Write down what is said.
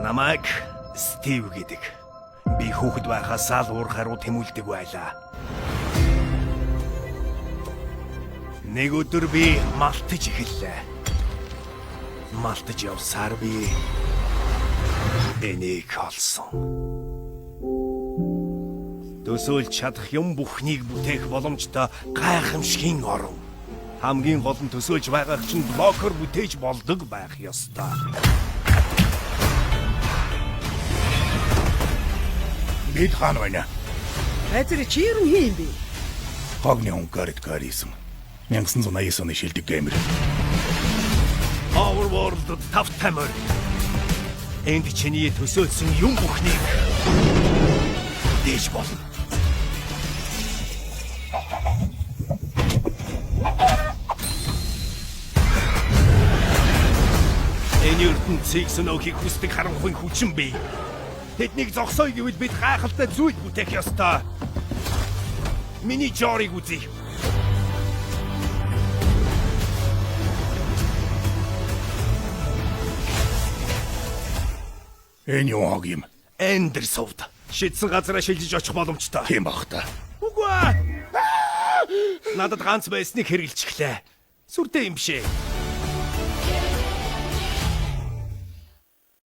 Намайг Стив гэдэг. Би хүүхэд байхасаа л уур хариу тэмүүлдэг байлаа. Нэг өдөр би малтаж эхэллээ. Малтаж явсаар би энийг олсон. Төсөөлж чадах юм бүхнийг бүтээх боломжтой гайхамшигын орон. Хамгийн гол нь төсөөлж байгааг чинь блокер бүтээж болдог байх ёстой. Бид хаана байна? Газар чи юу юм бэ? Хогны Унгарт Гарисон. 1989 оны шилдэг геймер. Overworld тав тамир. Энд чиний төсөөлсөн юм бүхнийг дээж болно. Энэ ертөнцийг сөнөөхийг хүсдэг харанхуйн хүчин бий. Тэднийг зогсооё гэвэл бид гайхалтай зүйл бүтээх ёстой. Миний жорыг үзье. Энэ юу хог юм? Эндэр сувд. Шидсэн газараа шилжиж очих боломжтой. Тийм бах та. Үгүй ээ. Надад ганц байсныг хэрэгэлчихлээ. Сүртэй юм шээ.